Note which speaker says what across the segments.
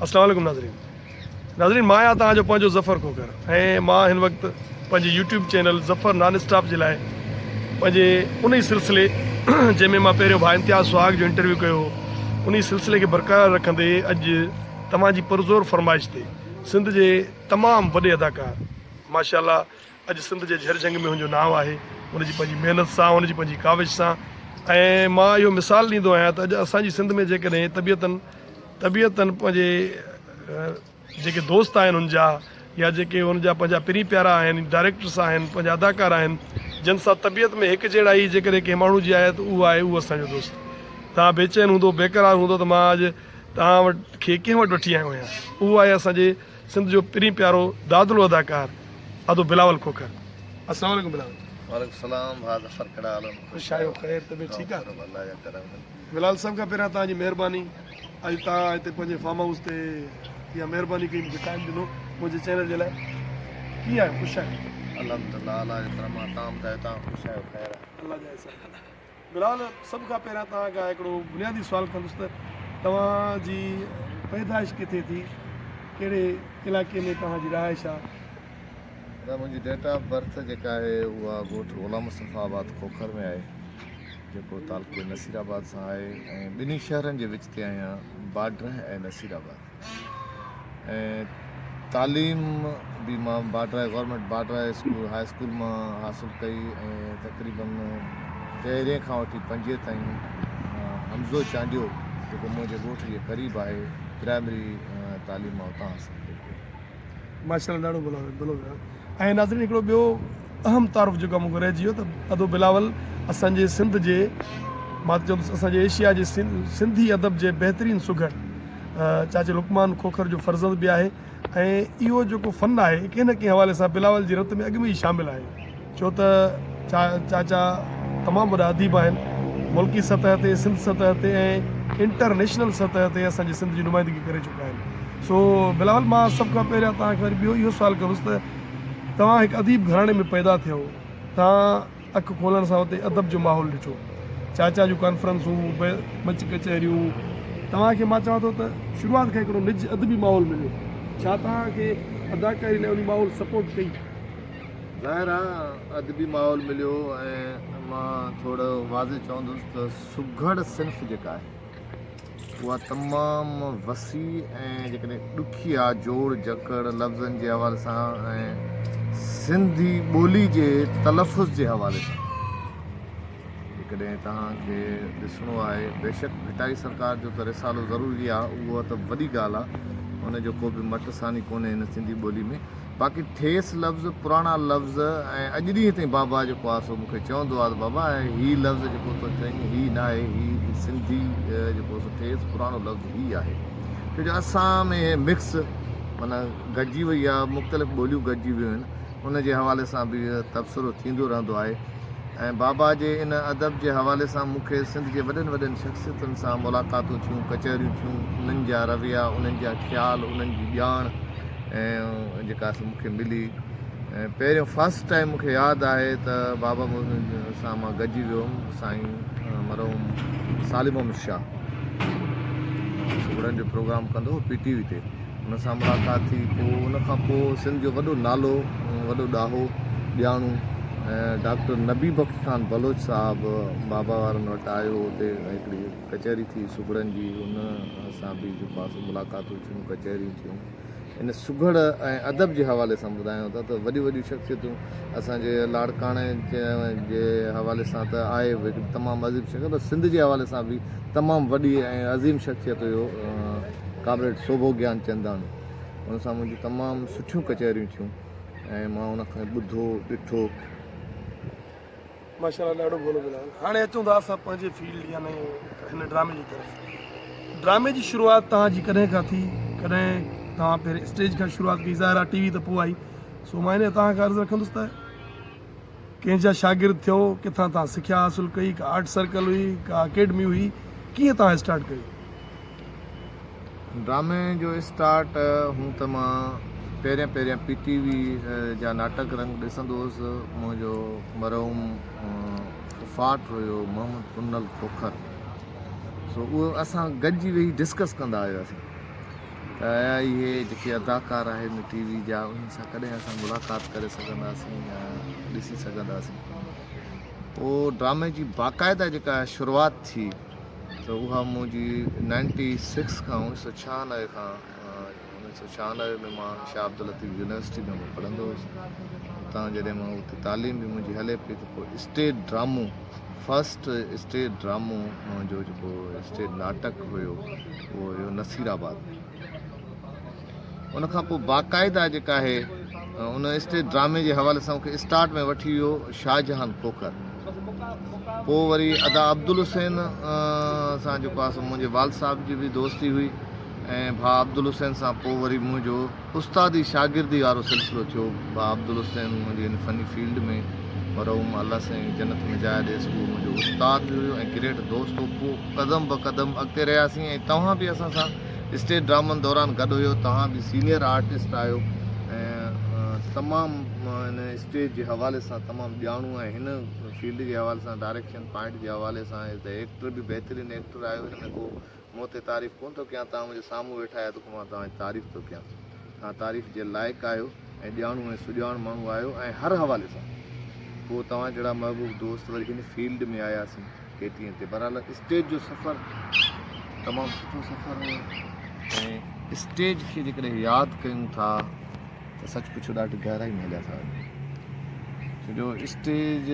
Speaker 1: السلام عليڪم ناظرين ناظرين مان آهيان توهان جو پنهنجو ظفر کوکر ۽ مان هن وقت پنهنجي YouTube channel Zafar non stop جي لاء پنهنجي ان ئي سلسلي جنهن ۾ مان پهريون ڀاء امتياز سهاڳ جو انٽرويو ڪيو هو ان ئي سلسلي کي برقرار رکندي اڄ توهان جي پرزور فرمائش تي سنڌ جي تمام وڏي اداڪار ماشاء الله اڄ سنڌ جي جھر جھنگ ۾ هن جو نانء آهي، هن جي پنهنجي محنت سان، هن جي پنهنجي ڪاوش سان ۽ مان اهو مثال ڏيندو آهيان ته اڄ اسان جي سنڌ ۾ جيڪڏهن طبيعتن طبيعتن پنهنجي جيڪي دوست آهن هن جا يا جيڪي هن جا پنهنجا پرين پيارا آهن، ڊائريڪٽرس آهن، پنهنجا اداڪار آهن، جن سان طبيعت ۾ هڪ جهڙائي جيڪڏهن ڪنهن ماڻهو جي آهي ته اهو آهي اهو اسان جو دوست. توهان بيچين هوندو، بيقرار هوندو ته مان اڄ توهان وٽ کي ڪنهن وٽ وٺي آيو آهيان. اهو آهي اسان جي سنڌ جو پرين پيارو دادلو اداڪار ادو بلاول کوکر. السلام عليڪم بلاول.
Speaker 2: وعليڪم السلام ڀاء ظفر ڪهڙا حال آهن
Speaker 1: خوش آهيو خير طبيعت ٺيڪ آهي
Speaker 2: الله جا ڪرم
Speaker 1: بلال سڀ کان پهريان توهان جي مهرباني اڄ توهان هتي پنهنجي فارم هائوس تي اها مهرباني ڪئي مونکي ٽائيم ڏنو منهنجي چينل جي لاء ڪيئن آهيو خوش آهيو
Speaker 2: الحمدلله الله جو ڪرم آهي توهان ٻڌايو توهان خوش آهيو خير آهي
Speaker 1: الله جا احسان بلال سڀ کان پهريان توهان کان هڪڙو بنيادي سوال ڪندس ته توهان جي پيدائش ڪٿي ٿي ڪهڙي علائقي ۾ توهان جي رهائش آ؟
Speaker 2: ادا منهنجي ڊيٽ آف برٿ جيڪا آهي اها ڳوٺ غلام مصطفيٰ آباد کوکر ۾ آهي جيڪو تعلقي نصير آباد سان آهي ۽ ٻنهي شهرن جي وچ تي آهيان باڊره ۽ نصير آباد. ۽ تعليم به مان Badrai government Badrai school high school مان حاصل ڪئي ۽ تقريبن پهرين کان وٺي پنجين تائين حمزو چانڊيو جيڪو منهنجي ڳوٺ جي قريب آهي پرائمري تعليم مان اتان حاصل ڪئي.
Speaker 1: ماشاء الله ڏاڍو ڀلو ڀلو ۽ ناظرين هڪڙو ٻيو اهم تعارف جيڪو مون کان رهجي ويو ته ادو بلاول اسان جي سنڌ جي مان ته چوندس اسان جي ايشيا جي سنڌي ادب جي بهترين سگهڙ چاچي لقمان کوکر جو فرزند به آهي ۽ اهو جيڪو فن آهي ڪنهن نه ڪنهن حوالي سان بلاول جي رت ۾ اڳ ۾ ئي شامل آهي ڇو ته چاچا تمام وڏا اديب آهن ملڪي سطح تي سنڌ سطح تي ۽ انٽرنيشنل سطح تي اسان جي سنڌ جي نمائندگي ڪري چڪا آهن سو بلاول مان سڀ کان پهريان توهان کي وري ٻيو اهو سوال ڪندس ته توهان هڪ اديب گهراڻي ۾ پيدا ٿيو، توهان اک کولڻ سان اتي ادب جو ماحول ڏٺو، چاچا جون ڪانفرنسون، مچ ڪچهريون، توهان کي مان چوان ٿو ته شروعات کان هڪڙو نج ادبي ماحول مليو، ڇا توهان کي اداڪاري لاء انهي ماحول سپورٽ ڪئي؟
Speaker 2: ظاهر آ ادبي ماحول مليو ۽ مان ٿورو واضح چوندس ته سگهڙ صنف جيڪا آهي، اها تمام وسيع ۽ جيڪڏهن ڏکي آ جوڙ جڪڙ لفظن جي حوالي سان ۽ سنڌي ٻولي جي تلفظ جي حوالي سان جيڪڏهن توهان کي ڏسڻو آهي بيشڪ ڀٽائي سرڪار جو ته رسالو ضروري آ اها ته وڏي ڳالهه آ ان جو ڪو به مٽ ثاني ڪونهي هن سنڌي ٻولي ۾ باقي ٺيس لفظ، پراڻا لفظ ۽ اڄ ڏينهن تائين بابا جيڪو آهي سو مون کي چوندو آهي ته بابا هي لفظ جيڪو تو چئين هي ناهي هي سنڌي جيڪو سو ٺيس پراڻو لفظ هي آهي ڇو جو اسان ۾ مڪس معنيٰ گڏجي وئي آهي مختلف ٻوليون گڏجي ويون آهن ان جي حوالي سان به تبصرو ٿيندو رهندو آهي ۽ بابا جي ان ادب جي حوالي سان مون کي سنڌ جي وڏن وڏن شخصيتن سان ملاقاتون ٿيون ڪچهريون ٿيون انهن جا رويا انهن جا خيال انهن جي ڄاڻ ۽ جيڪا سا مون کي ملي ۽ پهريون فرسٽ ٽائيم مون کي ياد آهي ته بابا سان مان گڏجي ويو هوم سائين مرحوم صالح محمد شاهه سگهڙن جو پروگرام ڪندو هو پي ٽي وي تي ان سان ملاقات ٿي پوء ان کان پوء سنڌ جو وڏو نالو وڏو ڏاهو ڄاڻو ڊاڪٽر نبي بخش خان بلوچ صاحب بابا وارن وٽ آيو اتي هڪڙي ڪچهري ٿي سگهڙن جي ان سان به جيڪو آهي سو ملاقاتون ٿيون ڪچهريون ٿيون ان سگهڙ ۽ ادب جي حوالي سان ٻڌايون ٿا ته وڏيون وڏيون شخصيتون اسان جي لاڙڪاڻي جي حوالي سان ته آهي به هڪ تمام عظيم شخصيت پر سنڌ جي حوالي سان به تمام وڏي ۽ عظيم شخصيت هيو ڪامريڊ سوڀو گيانچنداڻي ان سان منهنجون تمام سٺيون ڪچهريون ٿيون ۽ مان ان کي ٻڌو ڏٺو.
Speaker 1: ماشاءالله ڏاڍو ڀلو بلاول هاڻي اچون ٿا اسان پنهنجي فيلڊ يعني هن ڊرامي جي طرف ڊرامي جي شروعات توهان جي ڪڏهن کان ٿي ڪڏهن توهان پهرين اسٽيج کان شروعات ڪئي ظاهر آهي ٽي وي ته پوء آئي سو مان ان توهان کان عرض رکندس ته ڪنهن جا شاگرد ٿيو ڪٿان توهان سکيا حاصل ڪئي ڪا آرٽ سرڪل هئي ڪا اڪيڊمي هئي ڪيئن توهان اسٽارٽ ڪيو
Speaker 2: ڊرامي جو اسٽارٽ هون ته مان پهريان پهريان پي ٽي وي جا ناٽڪ رنگ ڏسندو هوس منهنجو مرحوم ڦڦاٽ هيو محمد پنهل کوکر سو اهو اسان گڏجي ويهي ڊسڪس ڪندا هياسين ته آيا اهي جيڪي اداڪار آهن ٽي وي جا انهن سان ڪڏهن اسان ملاقات ڪري سگهنداسين يا ڏسي سگهنداسين. پوء ڊرامي جي باقاعده جيڪا شروعات ٿي ته اها منهنجي نائنٽي سڪس کان اوڻيهه سو ڇهانوي کان اوڻيهه سو ڇهانوي ۾ مان شاهه عبداللطيف يونيورسٽي ۾ مان پڙهندو هوس اتان جڏهن مان اتي تعليم به منهنجي هلي پئي ته پوء اسٽيج ڊرامو فرسٽ اسٽيج ڊرامو منهنجو جيڪو اسٽيج ناٽڪ هيو اهو هيو نصير آباد ۾. ان کان پوء باقاعده جيڪا آهي ان اسٽيج ڊرامي جي حوالي سان مونکي اسٽارٽ ۾ وٺي ويو شاهجهان کوکر. پوء وري ادا عبدالحسين سان جيڪو آهي سو منهنجي والد صاحب جي به دوستي هئي ۽ ڀاء عبدالحسين سان پوء وري منهنجو استادي شاگردي وارو سلسلو ٿيو. ڀاء عبدالحسين منهنجي هن فني فيلڊ ۾ مرحوم الله سائين جنت ۾ جاء ڏيس اهو منهنجو استاد به هيو ۽ گريٽ دوست هو. پوء قدم به قدم اڳتي رهياسين ۽ توهان به اسان سان اسٽيج ڊرامن دوران گڏ هيو. توهان به سينيئر آرٽسٽ آهيو ۽ تمام هن اسٽيج جي حوالي سان تمام ڄاڻو ۽ هن فيلڊ جي حوالي سان ڊائريڪشن پوائنٽ جي حوالي سان ايز the actor به بهترين ايڪٽر آهيو. ان ۾ ڪو مون تي تعريف ڪونه ٿو ڪيان، توهان منهنجي سامهون ويٺا آهيو ته مان توهان جي تعريف ٿو ڪيان. توهان تعريف جي لائق آهيو ۽ ڄاڻو ۽ سڄاڻ ماڻهو آهيو ۽ هر حوالي سان. پوء توهان جهڙا محبوب دوست وري هن فيلڊ ۾ آياسين ڪي ٽي اين تي. بهرحال اسٽيج جو سفر تمام سٺو سفر هيو ۽ اسٽيج کي جيڪڏهن ياد ڪيون ٿا ته سچ پڇو ڏاڍي گهرائي ۾ هليا ٿا وڃون. ڇو جو اسٽيج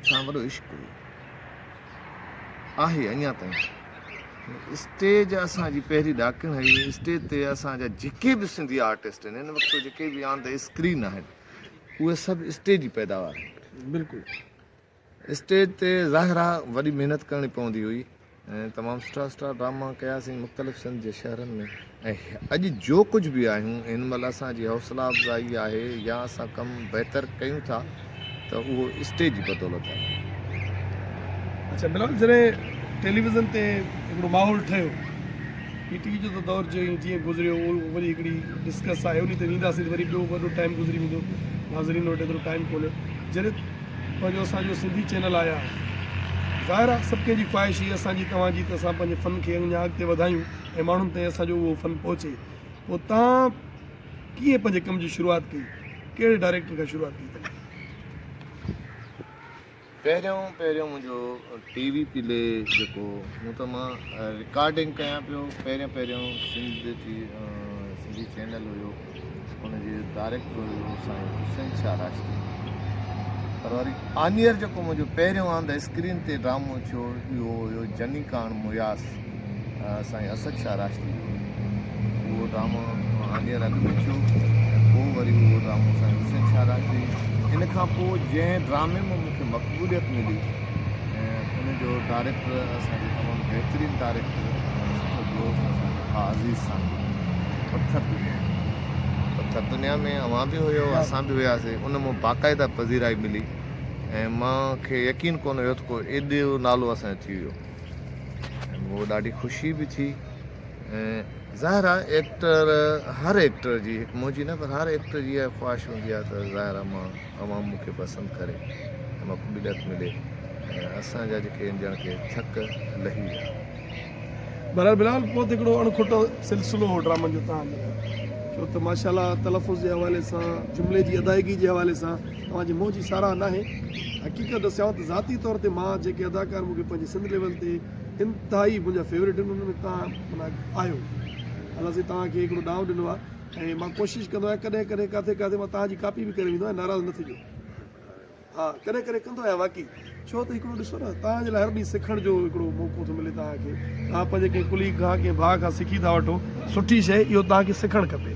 Speaker 2: سان وڏو عشق هيو. آهي اڃا تائين اسٽيج اسان جي پهرين ڏاڪڻ هئي اسٽيج تي اسان جا جيڪي به سنڌي آرٽسٽ آهن هن وقت جيڪي به آن the screen آهن اهي سڀ اسٽيج جي پيداوار آهن
Speaker 1: بلڪل
Speaker 2: اسٽيج تي ظاهر آهي وڏي محنت ڪرڻي پوندي هئي ۽ تمام سٺا سٺا ڊراما ڪياسين مختلف سنڌ جي شهرن ۾ ۽ اڄ جو ڪجهه به آهيون هن مهل اسان جي حوصلا افزائي آهي يا اسان ڪم بهتر ڪيون ٿا ته اهو اسٽيج جي بدولت آهي.
Speaker 1: اڇا بلال جڏهن ٽيليويزن تي هڪڙو ماحول ٺهيو پي ٽي وي جو ته دور جيئن جيئن گذريو اهو وري هڪڙي ڊسڪس آهي انهي تي وينداسين ته وري ٻيو وڏو ٽائيم گذري ويندو ناظرين وٽ ايترو ٽائيم ڪونهي جڏهن پنهنجو اسان جو سنڌي چينل آيا ظاهر آهي سڀ ڪنهن جي خواهش هئي اسان جي توهان جي ته اسان پنهنجي فن کي اڃا اڳتي وڌايون ۽ ماڻهن تائين اسان جو اهو فن پهچي پوء توهان ڪيئن پنهنجي ڪم جي شروعات ڪئي ڪهڙي ڊائريڪٽر کان شروعات ڪئي توهان؟
Speaker 2: پهريون پهريون منهنجو ٽي وي پلي جيڪو مون ته مان رڪارڊنگ ڪيان پيو پهريون پهريون سنڌ جي سنڌي چينل هيو ان جي ڊائريڪٽر هيو سائين حسين شاهه راشدي پر وري آنيئر جيڪو منهنجو پهريون آن the screen تي ڊرامو ٿيو اهو هيو جني ڪاڻ مياس سائين اسد شاهه راشدي جو اهو ڊرامو آنيئر اڳ ۾ ٿيو ۽ پوء وري اهو ڊرامو سائين حسين شاهه راشدي ان کان پوء جنهن ڊرامي مان مون کي مقبوليت ملي ۽ ان جو ڊائريڪٽر اسان جو تمام بهترين ڊائريڪٽر ۽ سٺو دوست اسان جو ڀاء عزيز سانگي پٿر دنيا پٿر دنيا ۾ اوهان به هيو اسان به هياسي ان مان باقاعده پذيرائي ملي ۽ مان کي يقين ڪونه هيو ته ڪو ايڏو نالو اسان جو ٿي ويو ۽ مون ڏاڍي خوشي به ٿي ۽ ظاهر آهي ايڪٽر هر ايڪٽر جي هڪ منهنجي نه پر هر ايڪٽر جي اها خواهش هوندي آهي ته ظاهر آهي مان عوام مون کي پسند ڪري ۽ مقبوليت ملي ۽ اسان جا جيڪي ڄڻ ڪي ٿڪ لهي ويا.
Speaker 1: بهرحال بلال پوء ته هڪڙو اڻ کٽ سلسلو هو ڊرامن جو توهان جي لاء ڇو ته ماشاء الله تلفظ جي حوالي سان جملي جي ادائگي جي حوالي سان توهان جي منهن جي ساراهه ناهي حقيقت ڏسيان ته ذاتي طور تي مان جيڪي اداڪار مون کي پنهنجي سنڌ ليول تي انتهائي منهنجا فيورٽ آهن انهن ۾ توهان معنيٰ آهيو الله سائين توهان کي هڪڙو ڏانء ڏنو آهي ۽ مان ڪوشش ڪندو آهيان ڪڏهن ڪڏهن ڪاٿي ڪاٿي مان توهان جي ڪاپي به ڪري ويندو آهيان ناراض نه ٿجو ها ڪڏهن ڪڏهن ڪندو آهيان واقعي ڇو ته هڪڙو ڏسو نه توهان جي لاء هر ڏينهن سکڻ جو هڪڙو موقعو ٿو ملي توهان کي توهان پنهنجي ڪنهن ڪليگ کان ڪنهن ڀاء کان سکي ٿا وٺو سٺي شيء اهو توهان کي سکڻ کپي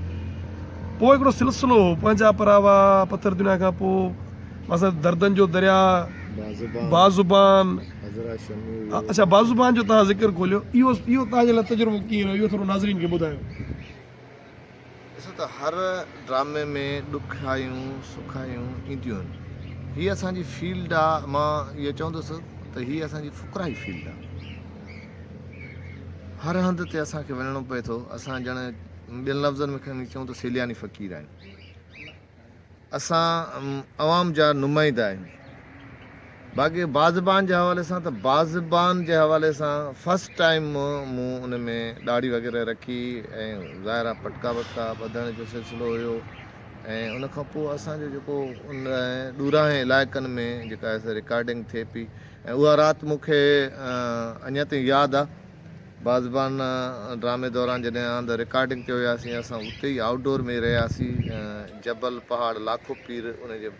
Speaker 1: پوء هڪڙو سلسلو هو پنهنجا پراوا پٿر دنيا کان پوء مثلا دردن جو درياء بازبان اڇا بازبان جو توهان ذڪر کوليو اهو اهو توهان جي لاء تجربو ڪيئن رهيو اهو ٿورو ناظرين کي ٻڌايو.
Speaker 2: ڏسو ته هر ڊرامي ۾ ڏکيائيون سکايون اينديون آهن. هي اسان جي فيلڊ آ مان اهو چوندس ته هي اسان جي فقرائي فيلڊ آ. هر هنڌ تي اسان کي وڃڻو پئي ٿو. اسان ڄڻ ٻين لفظن ۾ کڻي چئون ته سيلياني فقير آهيون. اسان عوام جا نمائندا آهيون. باقي بازبان جي حوالي سان ته بازبان جي حوالي سان فرسٽ ٽائيم مون ان ۾ ڏاڙهي وغيره رکي ۽ ظاهر آ پٽڪا وٽڪا ٻڌڻ جو سلسلو هيو ۽ ان کان پوء اسان جو جيڪو ان ڏورانهين علائقن ۾ جيڪا رڪارڊنگ ٿئي پئي ۽ اها رات مون کي اڃا تائين ياد آ بازبان ڊرامي دوران جڏهن آن the recording تي هياسين اسان اتي ئي آئوٽ ڊور ۾ ئي رهياسين جبل پهاڙ لاکو پير ان جي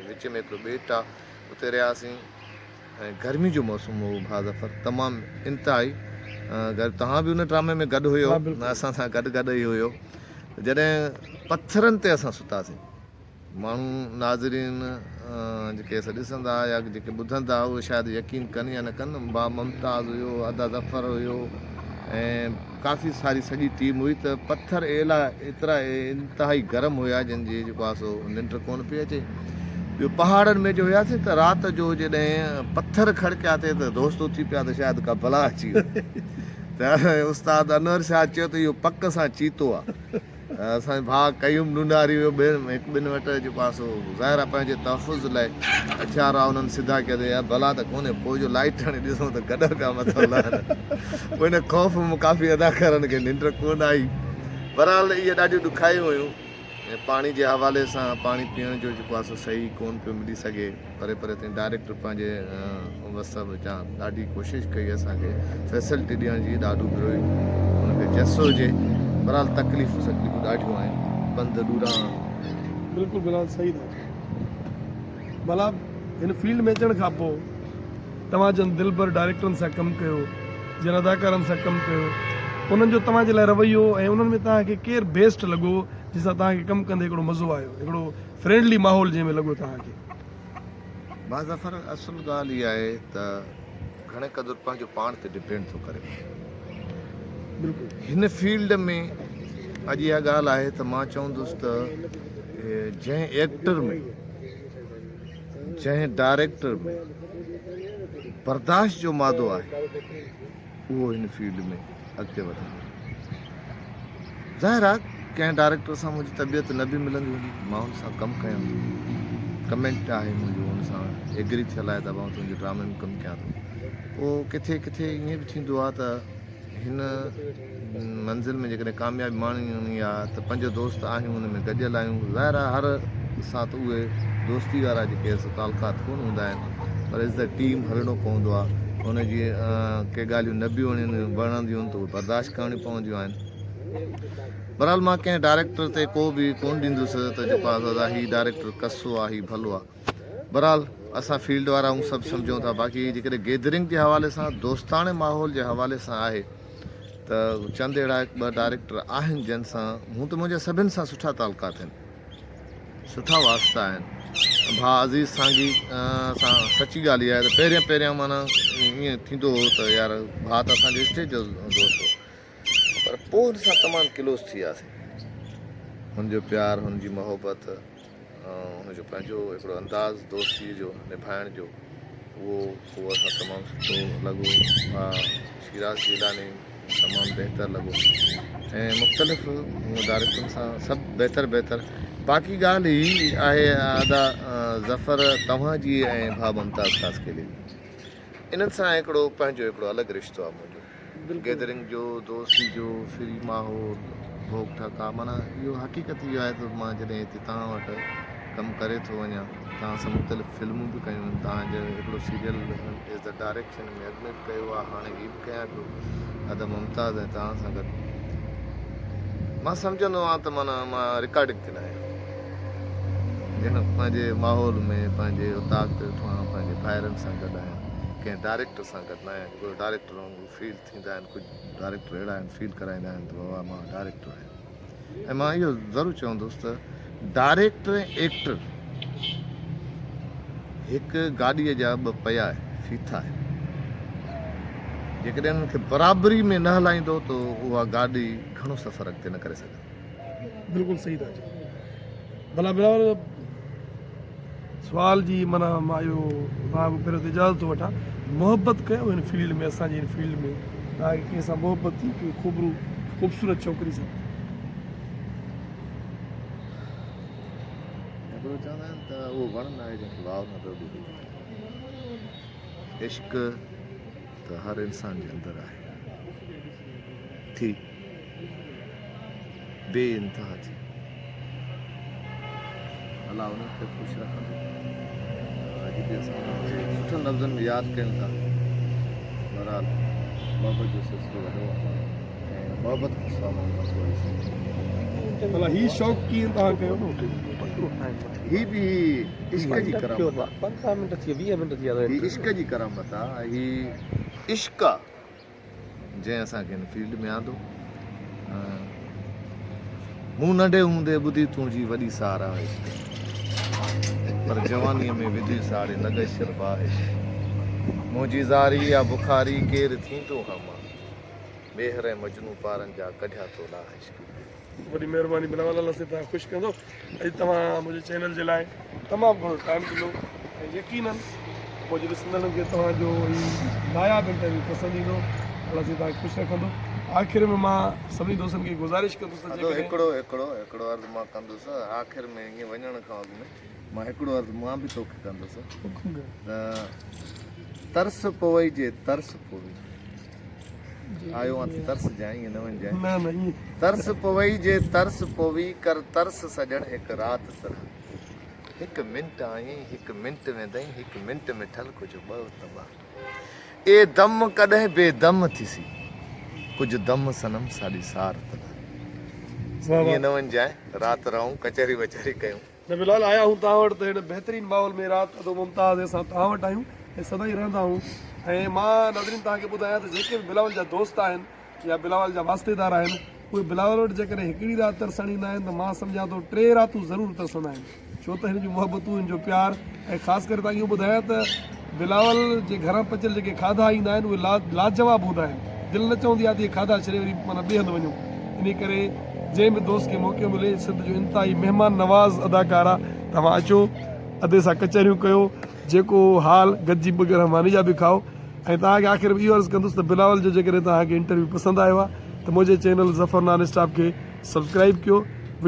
Speaker 2: وچ ۾ هڪڙو ٻيٽ آ اتي رهياسين ۽ گرمي جو موسم هو ڀاء ظفر تمام انتهائي گرم توهان به ان ڊرامي ۾ گڏ هيو اسان سان گڏ گڏ ئي هيو جڏهن پٿرن تي اسان ستاسين ماڻهو، ناظرين، جيڪي اسان ڏسندا يا جيڪي ٻڌندا اهي شايد يقين ڪن يا نه ڪن، ڀاء ممتاز هيو، ادا ظفر هيو ۽ ڪافي ساري سڄي ٽيم هئي ته پٿر ايلا ايترا انتهائي گرم هيا جن جي جيڪو آهي سو ننڊ ڪونه پئي اچي. ٻيو پهاڙن ۾ جو هياسين ته رات جو جڏهن پٿر کڙڪيا ٿي ته دوست اٿي پيا ته شايد ڪا بلا اچي وئي ته استاد انور شاهه چيو ته اهو پڪ سان چيتو آهي. اسان جو ڀاء قيوم نوناري هيو ٻين هڪ ٻن وٽ جيڪو آهي سو ظاهر آهي پنهنجي تحفظ لاء هٿيار آهي انهن سڌا ڪيا ته يار بلا ته ڪونهي پوء جو لائٽ هڻي ڏسون ته گڏهه پيا مٿان لهن پوء ان خوف مان ڪافي اداڪارن کي ننڊ ڪونه آئي بهرحال اهي ڏاڍيون ڏکايون هيون ۽ پاڻي جي حوالي سان پاڻي پيئڻ جو جيڪو آهي سو صحيح ڪونه پيو ملي سگهي پري پري تائين ڊائريڪٽر پنهنجي وس وچان ڏاڍي ڪوشش ڪئي اسان کي فيسلٽي ڏيڻ جي ڏاڍو بروئي ان کي جس هجي بهرحال تڪليفون سڪليفون ڏاڍيون آهن پنڌ ڏوران.
Speaker 1: بلڪل بلال صحيح ٿا چئو ڀلا هن فيلڊ ۾ اچڻ کان پوء توهان جن دلبر ڊائريڪٽرن سان ڪم ڪيو جن اداڪارن سان ڪم ڪيو انهن جو توهان جي لاء رويو ۽ انهن ۾ توهان کي ڪير بيسٽ لڳو جنهن سان توهان کي ڪم ڪندي هڪڙو مزو آيو هڪڙو فرينڊلي ماحول جنهن ۾ لڳو توهان کي.
Speaker 2: ڀاء ظفر اصل ڳالهه اها آهي ته گهڻي قدر پنهنجو پاڻ تي ڊپينڊ ٿو ڪري.
Speaker 1: بلڪل.
Speaker 2: هن فيلڊ ۾ اڄ اها ڳالهه آهي ته مان چوندس ته جنهن ايڪٽر ۾ جنهن ڊائريڪٽر ۾ برداشت جو مادو آهي اهو هن فيلڊ ۾ اڳتي وڌندو. ظاهر آ ڪنهن ڊائريڪٽر سان منهنجي طبيعت نه به ملندي هوندي، مان هن سان ڪم ڪيان ٿو، ڪمينٽ آهي منهنجو هن سان ايگري ٿيل آهي ته مان تنهنجي ڊرامي ۾ ڪم ڪيان ٿو. پوء ڪٿي ڪٿي ائين به ٿيندو آ ته هن منزل ۾ جيڪڏهن ڪاميابي ماڻڻي آ ته پنج دوست آهيون ان ۾ گڏيل آهيون، ظاهر آ هر سان ته اهي دوستي وارا جيڪي سو تعلقات ڪونه هوندا آهن پر از the team هلڻو پوندو آ، ان جي ڪي ڳالهيون نه به وڻنديون آهن ته اهي برداشت ڪرڻيون پونديون آهن. بهرحال مان ڪنهن ڊائريڪٽر تي ڪو به ڪونه ڏيندس ته جيڪو آ سو هي ڊائريڪٽر ڪسو آ هي ڀلو آ. بهرحال اسان فيلڊ وارا آهيون سڀ سمجهون ٿا باقي جيڪڏهن گيدرنگ جي حوالي سان دوستاڻي ماحول جي حوالي سان آهي ته چند اهڙا هڪ ٻه ڊائريڪٽر آهن جن سان هون ته منهنجا سڀن سان سٺا تعلقات آهن سٺا واسطا آهن ڀاء عزيز سانگي سان سچي ڳالهه اها آهي ته پهريان پهريان معنيٰ ائين ٿيندو هو ته يار ڀاء ته اسان جو اسٽيج جو دوست هو پر پوء هن سان تمام ڪلوز ٿي وياسين هن جو پيار هن جي محبت هن جو پنهنجو هڪڙو انداز دوستيء جو نڀائڻ جو اهو اهو اسان تمام سٺو لڳو ها شيراز جيلاني تمام بهتر لڳو ۽ مختلف ڊائريڪٽرن سان سڀ بهتر بهتر باقي ڳالهه هي آهي ادا ظفر توهان جي ۽ ڀاء ممتاز خاصخيلي جي انهن سان هڪڙو پنهنجو هڪڙو الڳ رشتو آهي منهنجو گيدرنگ جو، دوستي جو، فري ماحول، ڀوڳ ٺڪاء معنيٰ اهو حقيقت اهو آهي ته مان جڏهن هتي توهان وٽ ڪم ڪري ٿو وڃان توهان سان مختلف فلمون به ڪيون آهن توهان جو هڪڙو سيريل ايز the direction ۾ اڳ ۾ به ڪيو آهي هاڻي هي به ڪيان پيو ادا ممتاز ۽ توهان سان گڏ مان سمجهندو آهيان ته معنيٰ مان رڪارڊنگ تي نه آهيان ڄڻ پنهنجي ماحول ۾ پنهنجي اوطاق تي ويٺو آهيان پنهنجي ڀائرن سان گڏ آهيان ڪنهن ڊائريڪٽر سان گڏ نه آهيان جيڪو ڊائريڪٽر وانگر فيل ٿيندا آهن ڪجهه ڊائريڪٽر اهڙا آهن فيل ڪرائيندا آهن ته بابا مان ڊائريڪٽر آهيان ۽ مان اهو ضرور چوندس ته ڊائريڪٽر ۽ ايڪٽر هڪ گاڏيء جا ٻه پيا آهن ڦيٿا آهن جيڪڏهن انهن کي برابري ۾ نه هلائيندو ته اها گاڏي گهڻو سفر اڳتي نه ڪري سگهندي.
Speaker 1: بلڪل صحيح ٿا چئو ڀلا بلاول سوال جي معنيٰ مان اهو توهان کان پهريون ته اجازت ٿو وٺان محبت ڪيو هن فيلڊ ۾ اسان جي هن فيلڊ ۾ توهان کي ڪنهن سان محبت ٿي ڪنهن خوبرو خوبصورت ڇوڪري سان.
Speaker 2: هڪڙو چوندا آهن ته اهو وڻ ناهي جنهن کي واء نه لوڏي هجي. عشق ته هر انسان جي اندر آهي. ٿي بي انتها ٿي. الله انهن کي خوش رکندو. اڄ به اسان انهن کي سٺن لفظن ۾ ياد ڪيون ٿا. بهرحال محبت جو سلسلو وڏو آهي ۽ محبت کان سواء ماڻهو نٿو رهي سگهي.
Speaker 1: ڀلا هي شوق ڪيئن توهان ڪيو؟
Speaker 2: هي به عشق جي ڪرامت آ. هي عشق جي ڪرامت آ. هي عشق آ. جنهن اسان کي هن فيلڊ ۾ آندو. مون ننڍي هوندي ٻڌي تنهنجي وڏي ساراهه عشق پر جوانيء ۾ وڌي ساڙي لڳس شل باهه عشق منهنجي زاري يا بخاري ڪير ٿيندو هان مان ميهر ۽ مجنون پارن جا ڪڍيا تو لاهه عشق.
Speaker 1: وڏي مهرباني بلاول الله سائين توهان خوش ڪندو. اڄ توهان منهنجي چينل جي لاء تمام گهڻو ٽائيم ڏنو ۽ يقينن منهنجي ڏسندڙن کي توهان جو هي ناياب انٽرويو پسند ايندو. الله سائين توهان کي خوش رکندو. آخر ۾ مان سڀني دوستن کي گذارش ڪندس ته
Speaker 2: ادو
Speaker 1: جيڪڏهن.
Speaker 2: هڪڙو هڪڙو هڪڙو عرض مان ڪندس آخر ۾ ائين وڃڻ کان اڳ ۾ مان هڪڙو عرض مان به توکي ڪندس ته ترس پوئي جي ترس پوي. آيو آن ته ترس جانء ائين نه وڃجانء.
Speaker 1: نه نه ائين.
Speaker 2: ترس پوئي جي ترس پوي ڪر ترس سڄڻ هڪ رات سرها. هڪ منٽ آئين هڪ منٽ ويندئين هڪ منٽ مٺل ڪجهه ٻه ته ٻه. اي دم ڪڏهن بي دم ٿيسي ڪجهه دم صنم ساڏي سار ته لهه. ائين نه وڃجانء رات رهون ڪچهري وچهري ڪيون.
Speaker 1: نه بلال آيا آهيون توهان وٽ ته هن بهترين ماحول ۾ رات ادو ممتاز ۽ اسان توهان وٽ آهيون ۽ سدائين رهندا آهيون ۽ مان ناظرين توهان کي ٻڌايان ته جيڪي به بلاول جا دوست آهن يا بلاول جا واسطيدار آهن اهي بلاول وٽ جيڪڏهن هڪڙي رات ترسڻ ايندا آهن ته مان سمجهان ٿو ٽي راتون ضرور ترسندا آهن ڇو ته هن جون محبتون هن جو پيار ۽ خاص ڪري توهان کي اهو ٻڌايان ته بلاول جي گهران پچيل جيڪي کاڌا ايندا آهن اهي لاجواب هوندا آهن. دل نه چوندي آهي ته اهي کاڌا ڇڏي وري معنيٰ ٻئي هنڌ وڃون. انهي ڪري جنهن به دوست کي موقعو ملي سنڌ جو انتهائي مهمان نواز اداڪار آهي توهان اچو ادي سان ڪچهريون ڪيو جيڪو حال گڏجي ٻه گرهه ماني جا به کائو ۽ توهان کي آخر ۾ اهو عرض ڪندس ته بلاول جو جيڪڏهن توهان کي انٽرويو پسند آيو آهي ته منهنجي چينل ظفر نان اسٽاپ کي سبسڪرائيب ڪيو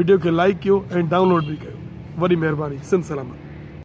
Speaker 1: وڊيو کي لائيڪ ڪيو ۽ ڊائونلوڊ به ڪيو وڏي مهرباني سنڌ سلامت.